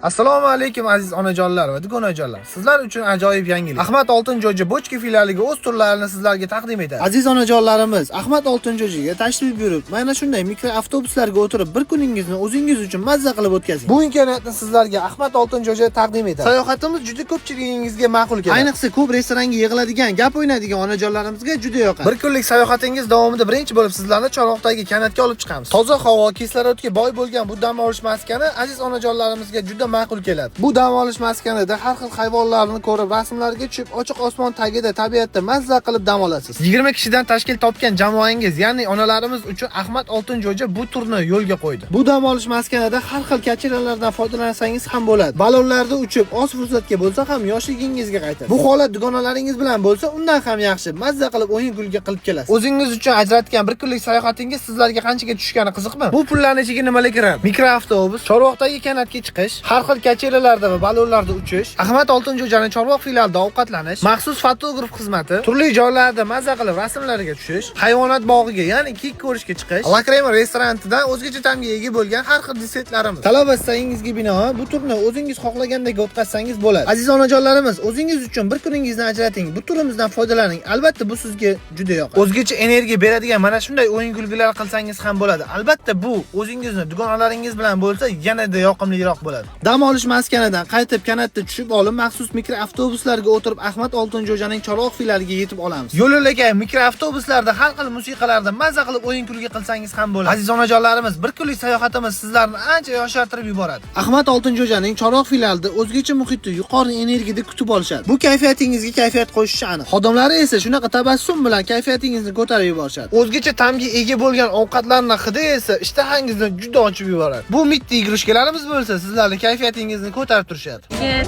Assalomu alaykum, aziz onajonlar va dugonajonlar. Sizlar uchun ajoyib yangilik. Ahmad Oltin Jo'ja Bochka filialiga o'z turlarini sizlarga taqdim etadi. Aziz onajonlarimiz, Ahmad Oltin Jo'jaga tashrif buyurib, mana shunday mikroavtobuslarga o'tirib, bir kuningizni o'zingiz uchun mazza qilib o'tkazing. Bu imkoniyatni sizlarga Ahmad Oltin Jo'ja taqdim etadi. Sayohatimiz juda ko'pchiligingizga ma'qul keladi. Ayniqsa ko'p restoranga yig'iladigan, gap o'ynaydigan onajonlarimizga juda yoqadi. Bir kunlik sayohatingiz davomida birinchi bo'lib sizlarni Chorvoqdagi kanatga olib chiqamiz. Toza havo, kislorodga boy bo'lgan bu dam olish maskani aziz onajonlarimizga juda ma'qul keladi. Bu dam olish maskanida har xil hayvonlarni ko'rib, rasmlarga tushib, ochiq osmon tagida tabiatda mazza qilib dam olasiz. 20 kishidan tashkil topgan jamoangiz, ya'ni onalarimiz uchun Ahmad Oltin Jo'ja bu turni yo'lga qo'ydi. Bu dam olish maskanida har xil kachelalardan foydalansangiz ham bo'ladi. Ballonlarda uchib, oz fursatga bo'lsa ham yoshligingizga qaytasiz. Bu holat dugonalaringiz bilan bo'lsa, undan ham yaxshi. Mazza qilib o'yin kulgi qilib kelasiz. O'zingiz uchun ajratgan bir kunlik sayohatingiz sizlarga qanchaga tushgani qiziqmi? Bu pullarning ichiga nimalar kiradi? Mikroavtobus, Chorvoqdagi kanatga chiqish, har xil kachelalarda va ballonlarda uchish, Ahmad Oltin Jo'jani Chorvoq filialida ovqatlanish, maxsus fotograf xizmati, turli joylarda mazza qilib rasmlarga tushish, hayvonot bog'iga, ya'ni kiyik ko'rishga chiqish, La Crema restoranidan o'zgacha ta'mga ega bo'lgan har xil desertlarimiz. Talab va istagingizga binoan bu turni o'zingiz xohlagandek o'tkazsangiz bo'ladi. Aziz onajonlarimiz, o'zingiz uchun bir kuningizni ajrating, bu turimizdan foydalaning. Albatta bu sizga juda yoqadi. O'zgacha energiya beradigan mana shunday o'yin kulgilar qilsangiz ham bo'ladi. Albatta bu o'zingizni dugonalaringiz bilan bo'lsa yanada yoqimliroq bo'ladi. Dam olish maskanidan qaytib kanatda tushib olib, maxsus mikroavtobuslarga o'tirib Ahmad Oltin Jo'janing Chorvoq filialiga yetib olamiz. Yo'l yo'lakay mikroavtobuslarda har xil musiqalarda mazza qilib o'yin kulgi qilsangiz ham bo'ladi. Aziz onajonlarimiz, bir kunlik sayohatimiz sizlarni ancha yoshartirib yuboradi. Ahmad Oltin Jo'janing Chorvoq filialida o'zgacha muhitda, yuqori energiyada kutib olishadi. Bu kayfiyatingizga kayfiyat qo'shishi aniq. Xodimlari esa shunaqa tabassum bilan kayfiyatingizni ko'tarib yuborishadi. O'zgacha ta'mga ega bo'lgan ovqatlarni hidi esa ishtahangizni juda ochib yuboradi. Bu mitti игрушка larimiz bo'lsa sizlarning kayfiyatingizni ko'tarib turishadi.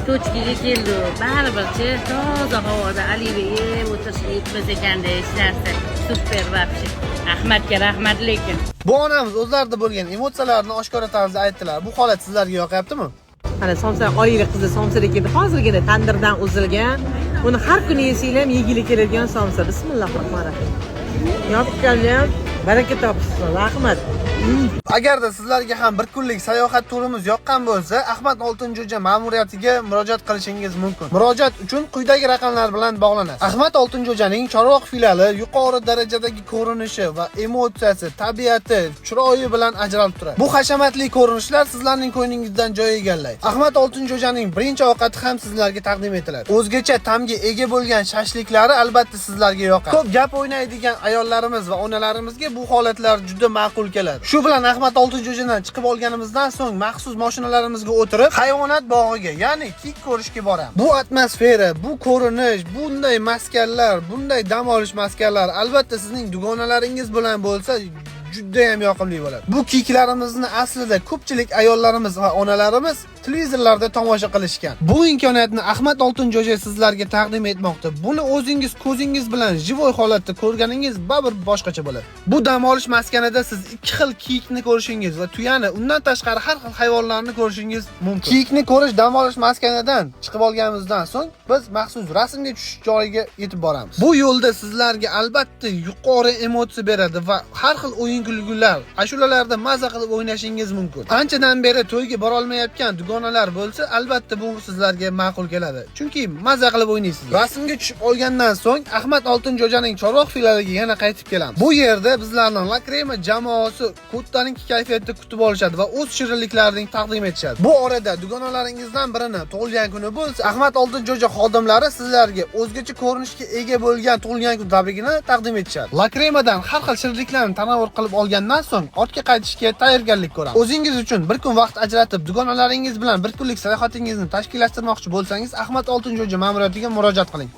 Точка ga keldi. Baribirchi toza havoda alila yeb o'tirishga yetmas ekanda hech narsa. Супер вообще. Ahmadga rahmat lekin. Bu onamiz o'zlarida bo'lgan emotsiyalarni oshkora tarzda aytdilar. Bu holat sizlarga yoqyaptimi? Mana somsa olinglar, qizlar, somsa keldi. Hozirgina tandirdan uzilgan. Buni har kuni yesanglar ham yegili keladigan somsa. Bismillahir rohmanir rohim. Yopganlar ham baraka topsin. Rahmat. Agarda sizlarga ham bir kunlik sayohat turimiz yoqqan bo'lsa, Ahmad Oltin Jo'ja ma'muriyatiga murojaat qilishingiz mumkin. Murojaat uchun quyidagi raqamlar bilan bog'lanasiz. Ahmad Oltin Jo'janing Chorvoq filiali yuqori darajadagi ko'rinishi va emotsiyasi, tabiati, chiroyi bilan ajralib turadi. Bu hashamatli ko'rinishlar sizlarning ko'nglingizdan joy egallaydi. Ahmad Oltin Jo'janing birinchi ovqati ham sizlarga taqdim etiladi. O'zgacha ta'mga ega bo'lgan shashliklari albatta sizlarga yoqadi. Ko'p gap o'ynaydigan ayollarimiz va onalarimizga bu holatlar juda ma'qul keladi. Shu bilan Ahmad Oltin Jo'jadan chiqib olganimizdan so'ng maxsus mashinalarimizga o'tirib hayvonot bog'iga, ya'ni kiyik ko'rishga boramiz. Bu atmosfera, bu ko'rinish, bunday maskanlar, bunday dam olish maskanlari albatta sizning dugonalaringiz bilan bo'lsa juda ham yoqimli bo'ladi. Bu kiyiklarimizni aslida ko'pchilik ayollarimiz va onalarimiz televizorlarda tomosha qilishgan. Bu imkoniyatni Ahmad Oltin Jo'ja sizlarga taqdim etmoqda. Buni o'zingiz ko'zingiz bilan живой holatda ko'rganingiz baribir boshqacha bo'ladi. Bu dam olish maskanida siz ikki xil kiyikni ko'rishingiz va tuyani, undan tashqari har xil hayvonlarni ko'rishingiz mumkin. Kiyikni ko'rish dam olish maskanidan chiqib olganimizdan so'ng biz maxsus rasmga tushish joyiga yetib boramiz. Bu yo'lda sizlarga albatta yuqori emotsiya beradi va har xil o'yin kulgular, ashulalarda maza qilib o'ynashingiz mumkin. Anchadan beri to'yga borolmayotgan dugonalar bo'lsa, albatta bu sizlarga ma'qul keladi. Chunki maza qilib o'ynaysiz. Rasmga tushib olgandan so'ng Ahmad Oltin Jo'janing Chorvoq filialiga yana qaytib kelamiz. Bu yerda bizlarni La Crema jamoasi ko'tarinki kayfiyatda kutib olishadi va o'z shirinliklarini taqdim etishadi. Bu orada dugonalaringizdan birini tug'ilgan kuni bo'lsa, Ahmad Oltin Jo'ja xodimlari sizlarga o'zgacha ko'rinishga ega bo'lgan tug'ilgan kun tabrigini taqdim etishadi. La Cremadan har xil shirinliklarni tanovul qilib olgandan so'ng ortga qaytishga tayyorgarlik ko'ramiz. O'zingiz uchun bir kun vaqt ajratib, dugonalaringiz bilan bir kunlik sayohatingizni tashkillashtirmoqchi bo'lsangiz, Ahmad Oltin Jo'ja ma'muriyatiga murojaat qiling.